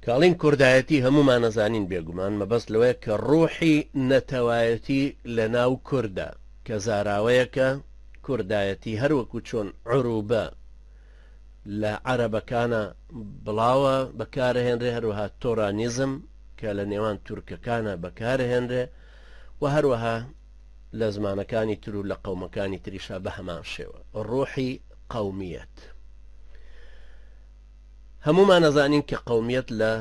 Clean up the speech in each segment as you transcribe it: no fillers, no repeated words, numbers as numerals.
کاڵین کوردایەتی هەموومان ئەزانین بێگومان مەبەست لەوەیە کە ڕوحی نەتەوایەتی لە ناو کوردە کە زاراوەیەکە کوردایەتی هەر وەکو چۆن عروبە لە عەرەبەکانە بڵاوە بەکارەهێنرێ هەروەها تۆرانیزم کە لە نێوان تورکەکانە بەکارهێنرێ و هەروەها لە زمانەکانی تر و لە قەومەکانی تریشا بە هەمان شێوە ڕوحی قەومیەت. هەموومان ئەزانین کە قەومیەت لە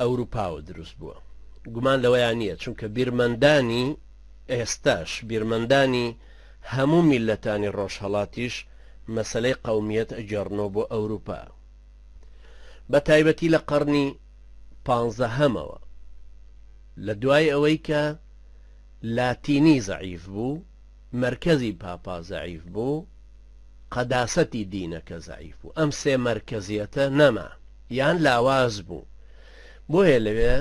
ئەوروپاوە دروست بووە گومان لەوەیا نییە چونکە بیرمەندانی ئێستاش بیرمەندانی هەموو میللەتانی ڕۆژهەڵاتیش مەسەلەی قەومیەت ئەگێڕنەوە بۆ ئەوروپا بە تایبەتی لە قەڕنی پانزەهەمەوە لە دوای ئەوەی کە لاتینی زەعیف بوو مەرکەزی پاپا زەعیف بوو قەداسەتی دینەکە زەعیف بوو ئەم سێ مەرکەزیەتە نەما یان لاواز بوو بۆیە لەوێ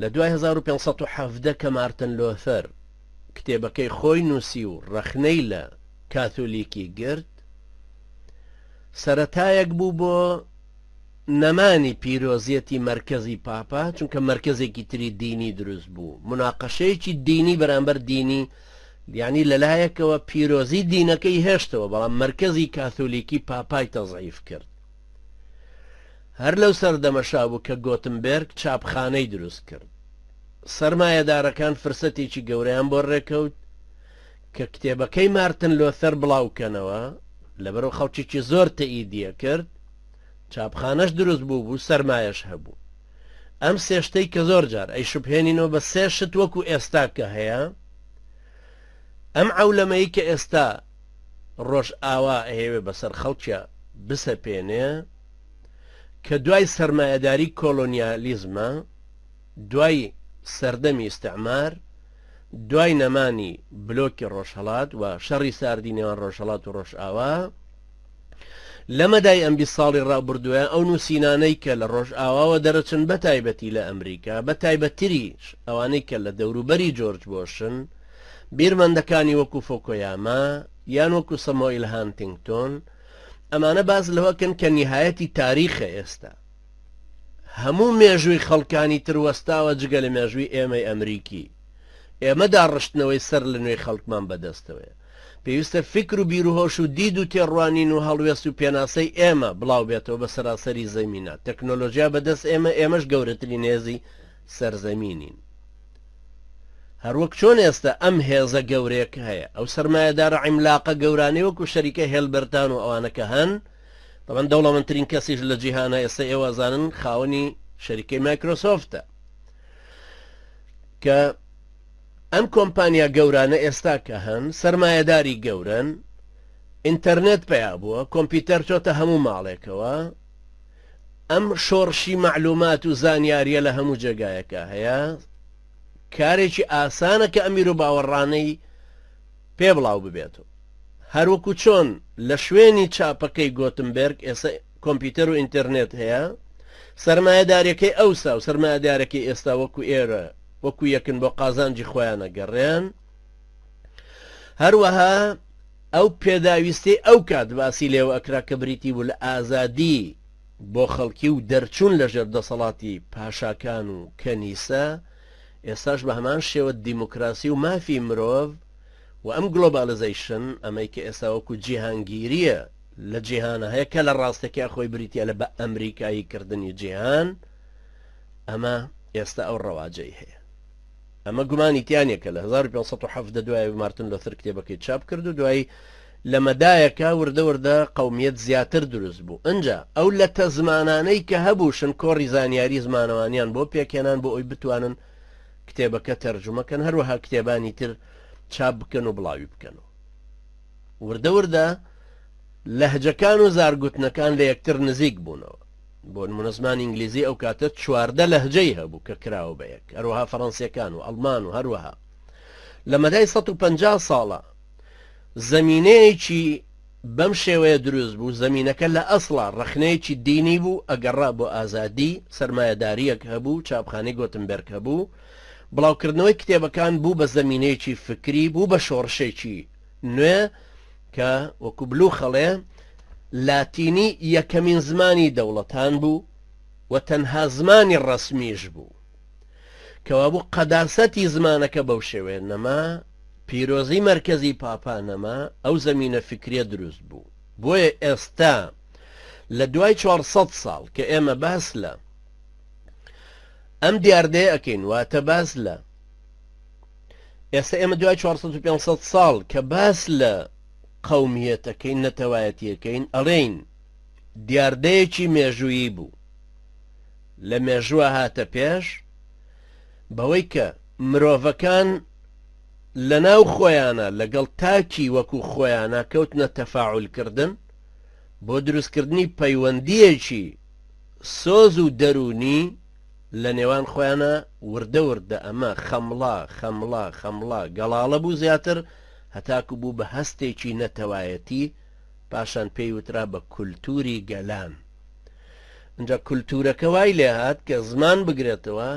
لە دوای 1517 کە مارتن لۆثەر کتێبەکەی خۆی نووسی و ڕەخنەی لە کاثۆلیکی گرت سەرەتایەک بوو بۆ نەمانی پیرۆزیەتی مەرکەزی پاپا، چونکە مەرکەزێکی تری دینی دروست بوو، موناقەشەیەکی دینی بەرامبەر دینی، یانی لەلایەکەوە پیرۆزی دینەکەی هێشتەوە، بەڵام مەرکەزی کاثۆلیکی پاپای تەزعیف کرد. هەر لەو سەردەمەشا بوو کە گۆتنبێرگ چاپخانەی دروست کرد. سەرمایەدارەکان فرسەتێکی گەورەیان بۆ ڕێکەوت کە کتێبەکەی مارتن لۆثەر بڵاوکەنەوە، لەبەرئەو خەڵکێکی زۆر تەئیدیە کرد، چاپخانەش دروست بوو بوو سەرمایەش هەبوو ئەم سێ شتەی کە زۆر جار ئەیشوبهێنینەوە بە سێ شت وەکو ئێستا کە هەیە ئەم عەولەمەی کە ئێستا ڕۆژئاوا ئەیەوێ بەسەر خەڵکیا بسەپێنێ کە دوای سەرمایەداری کۆلۆنیالیزمە دوای سەردەمی ئیستعمار دوای نەمانی بلۆکی ڕۆژهەڵات و شەڕی ساردی نێوان ڕۆژهەڵات و ڕۆژئاوا لە مەدای ئەم 20 ساڵی ڕابردووە ئەو نووسینانەی کە لە ڕۆژئاواوە دەرەچن بە تایبەتی لە ئەمریکا بە تایبەتتریش ئەوانەی کە لە دەوروبەری جۆرج بۆشن بیرمەندەکانی وەکو فۆکۆیاما یان وەکو سەمۆئیل هانتینگتۆن ئەمانە باس لەوەکەن کە نیهایەتی تاریخە ئێستا هەموو مێژووی خەڵکانی تر وەستاوە جگە لە مێژووی ئێمەی ئەمریکی ئێمە داڕشتنەوەی سەر لە نوێی خەڵکمان بەدەستەوەیە پێویستە فیکر و بیروهۆش و دید و تێڕوانین و هەڵوێست و پێناسەی ئێمە بڵاوبێتەوە بە سەراسەری زەمینە. تەکنۆلۆژیا بەدەست ئێمە، ئێمەش گەورەترین هێزی سەرزەمینین. هەروەک چۆن ئێستا ئەم هێزە گەورەیە کە هەیە، ئەو سەرمایەدارە عیملاقە گەورانەی وەکو شەریکە هێلبرتان و ئەوانە کە هەن، تەبعەن دەوڵەمەندترین کەسیش لە جیهانە ئێستا ئێوە ئەزانن خاوەنی شەریکەی مایکرۆسۆفتە کە ئەم کۆمپانیا گەورانە ئێستا کە هەن سەرمایەداری گەورەن، ئینتەرنێت پەیا بووە، کۆمپیوتەر چۆتە هەموو ماڵێکەوە، ئەم شۆڕشی مەعلومات و زانیاریە لە هەموو جێگایەکا هەیە، کارێکی ئاسانە کە ئەم بیروباوەڕانەی پێ بڵاو ببێتەوە. هەروەکو چۆن لە شوێنی چاپەکەی گۆتنبێرگ ئێستا کۆمپیوتەر و ئینتەرنێت هەیە، سەرمایەداریەکەی ئەوسا و سەرمایەدارەکەی ئێستا وەکو ئێرە وەکو یەکن بۆ قازانجی خۆیان ئەگەڕێن. هەروەها ئەو پێداویستیەی ئەو کات باسی لێوە ئەکرا کە بریتی بوو لە ئازادی بۆ خەڵکی و دەرچوون لە ژێر دەسەڵاتی پاشاکان و کەنیسە، ئێستاش بە هەمان شێوە دیموکراسی و مافی مرۆڤ و ئەم گلۆبالیزەیشن ئەمەی کە ئێستا وەکو جیهانگیریە لە جیهانە هەیە کە لە ڕاستەکە خۆی بریتە لە بە ئەمریکایی کردنی جیهان ئەمە ئێستا ئەو ڕەواجەی هەیە. ئەمە گومانی تیا نیە کە لە 1517 دوای مارتن لۆثر کتێبەکەی چاپ کرد و دوایی لە مەدایەکا وردە وردە قەومیەت زیاتر دروست بوو ئنجا ئەو لەتە زمانانەی کە هەبووشن کۆڕی زانیاری زمانەوانیان بۆ پێکهێنان بۆ ئەوی بتوانن کتێبەکە تەرجومە کەن هەروەها کتێبانی تر چاپ بکەن و بڵاوی بکەنەوە وردە وردە لەهجەکان و زارگوتنەکان لە یەکتر نزیک بوونەوە بۆ نمونە زمانی ئینگلیزی ئەو کاتە 14 لەهجەی هەبوو کە کراوە بە یەک هەروەها فەڕەنسیەکان و ئەڵمان و هەروەها لە مەدای 150 ساڵە زەمینەیەکی بەم شێوەیە دروست بوو زەمینەکە لە ئەسڵا ڕەخنەیەکی دینی بوو ئەگەڕا بۆ ئازادی سەرمایەداریەک هەبوو چاپخانەی گۆتنبێرگ هەبوو بڵاوکردنەوەی کتێبەکان بوو بە زەمینەیەکی فکری بوو بە شۆڕشێکی نوێ کە وەکو بلوخ ئەڵێ لاتینی یەکەمین زمانی دەوڵەتان بوو. و تەنها زمانی ڕەسمیش بوو. کەوابوو قەداسەتی زمانەکە بەو شێوەیە نەما، پیرۆزی مەرکەزی پاپا نەما، ئەو زەمینە فیکریە دروست بوو. بۆیە ئێستا لە دوای 400 ساڵ کە ئێمە باس لە ئەم دیاردەیە ئەکەین، واتە باس لە ئێستا ئێمە دوای 400 و 500 ساڵ کە باس لە قەومیەتەکەین، نەتەوایەتیەکەین، ئەڵێین دیاردەیەکی مێژوویی بوو، لە مێژووە هاتە پێش بەوەی کە مرۆڤەکان لە ناو خۆیانە لەگەڵ تاکی وەکو خۆیانە کەوتنە تەفاعول کردن بۆ دروستکردنی پەیوەندیەکی سۆز و دەروونی لە نێوان خۆیانە وردە وردە ئەمە خەمڵا خەمڵا خەمڵا گەڵاڵە بوو زیاتر هەتاکو بوو بە هەستێکی نەتەوایەتی پاشان پێی وترا بە کولتوری گەلان. ئینجا کولتوورەکە وای لێهات کە زمان بگرێتەوە،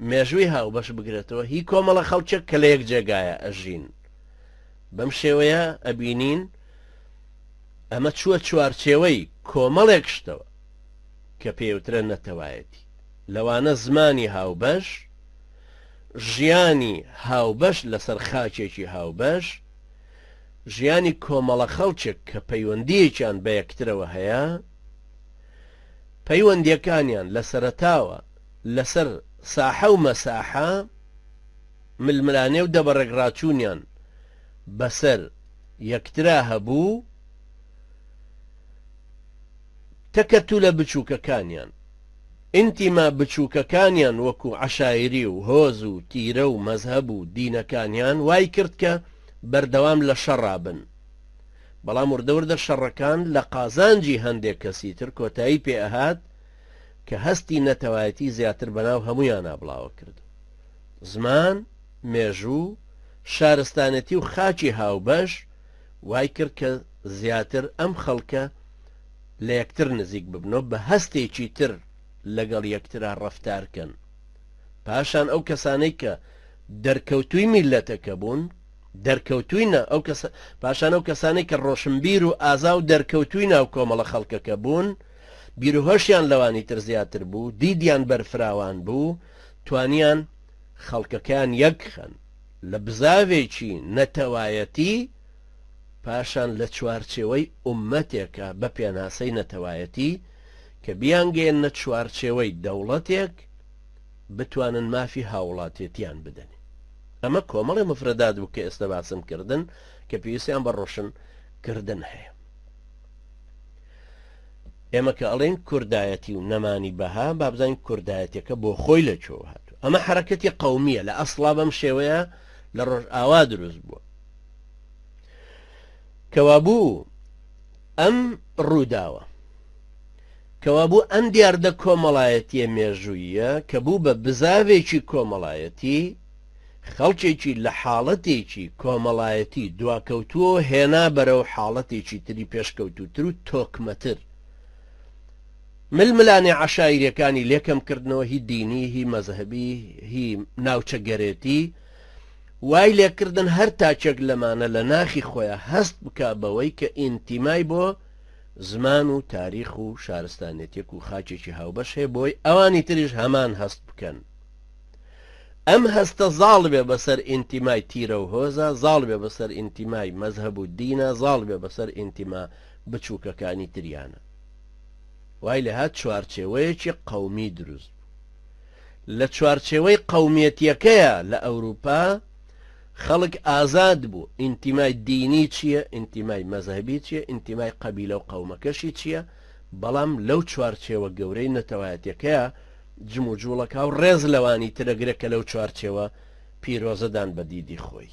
مێژووی هاوبەش بگرێتەوە، هی کۆمەڵە خەڵکێک کە لە یەک جێگایە ئەژین. بەم شێوەیە ئەبینین ئەمە چووە چوارچێوەی کۆمەڵێک شتەوە کە پێوترە نەتەوایەتی، لەوانە زمانی هاوبەش، ژیانی هاوبەش لەسەر خاکێکی هاوبەش، ژیانی کۆمەڵە خەڵکێک کە پەیوەندییەکیان بە یەکترەوە هەیە، پەیوەندییەکانیان لە سەرەتاوە لەسەر ساحە و مەساحە، ململانێ و دەبەڕێکڕاچوونیان بەسەر یەکترا هەبوو، تەکەتولە بچووکەکانیان، ئینتیما بچووکەکانیان وەکو عەشایری و هۆز و تیرە و مەزهەب و دینەکانیان وای کرد کە بەردەوام لە شەڕا بن. بەڵام وردە وردە شەڕەکان لە قازانجی هەندێک کەسی تر کۆتایی پێ ئەهات کە هەستی نەتەوایەتی زیاتر بەناو هەموویانا بڵاوە کرد. زمان، مێژوو، شارستانێتی و خاکی هاوبەش وای کرد کە زیاتر ئەم خەڵکە لە یەکتر نزیک ببنەوە بە هەستێکی تر لەگەڵ یەکترا ڕەفتار کەن. پاشان ئەو کەسانەی کە دەرکەوتووی میللەتەکە بوون، دەرکەوتووی نا ئەو کەس پاشان ئەو کەسانەی کە ڕۆشنبیر و ئازا و دەرکەوتووی ناو کۆمەڵە خەڵکەکە بوون، بیروهۆشیان لەوانی تر زیاتر بوو، دیدیان بەرفراوان بوو، توانیان خەڵکەکەیان یەکخەن لە بزاڤێکی نەتەوایەتی، پاشان لە چوارچێوەی ئوممەتێکا بە پێناسەی نەتەوایەتی کە بیانگەیەننە چوارچێوەی دەوڵەتێک بتوانن مافی هاووڵاتێتیان بدەنێ. ئەمە کۆمەڵێ مفرەدات بوو کە ئێستا باسم کردن کە پێویستیان بە ڕۆشن کردن هەیە. ئێمە کە ئەڵێن کوردایەتی و نەمانی بەها با بزانین کوردایەتیەکە بۆ خۆی لە کوێوە هاتووە. ئەمە حەرەکەتی قەومیە لە ئەسڵا بەم شێوەیە لە ڕۆژئاوا دروست بووە. کەوابوو ئەم ڕووداوە کەوابوو ئەم دیاردە کۆمەڵایەتیە مێژوویە کە بوو بە بزاڤێکی کۆمەڵایەتی خەڵکێکی لە حاڵەتێکی کۆمەڵایەتی دواکەوتووەوە هێنا بەرەو حاڵەتێکی تری پێشکەوتووتر و تۆکمەتر. ململانێ عەشایریەکانی لێ کەم کردنەوە هی دینی، هی مەزهەبی، هی ناوچەگەرێتی، وای لێکردن هەر تاکێک لەمانە لە ناخی خۆیا هەست بکا بەوەی کە ئینتیمای بۆ زمان و تاریخ و شارستانێتێک و خاکێکی هاوبەش هەیە بۆی ئەوانی تریش هەمان هەست بکەن. ئەم هەستە زاڵ بێ بەسەر ئینتیمای تیرە و هۆزا، زاڵ بێ بەسەر ئینتیمای مەزهەب و دینا، زاڵ بێ بەسەر ئینتیما بچووکەکانی تریانا. وای لێهات چوارچێوەیەکی قەومی دروست بوو. لە چوارچێوەی قەومیەتیەکەیا لە ئەوروپا خەڵک ئازاد بوو، ئینتیمای دینی چییە، ئینتیمای مەزهەبی چییە، ئینتیمای قەبیلە و قەومەکەشی چییە، بەڵام لەو چوارچێوە گەورەی نەتەوایەتیەکەیا جموجوڵەکا و ڕێز لەوانی ترەگرێ کە لەو چوارچێوە پیرۆزەدان بە دیدی خۆی.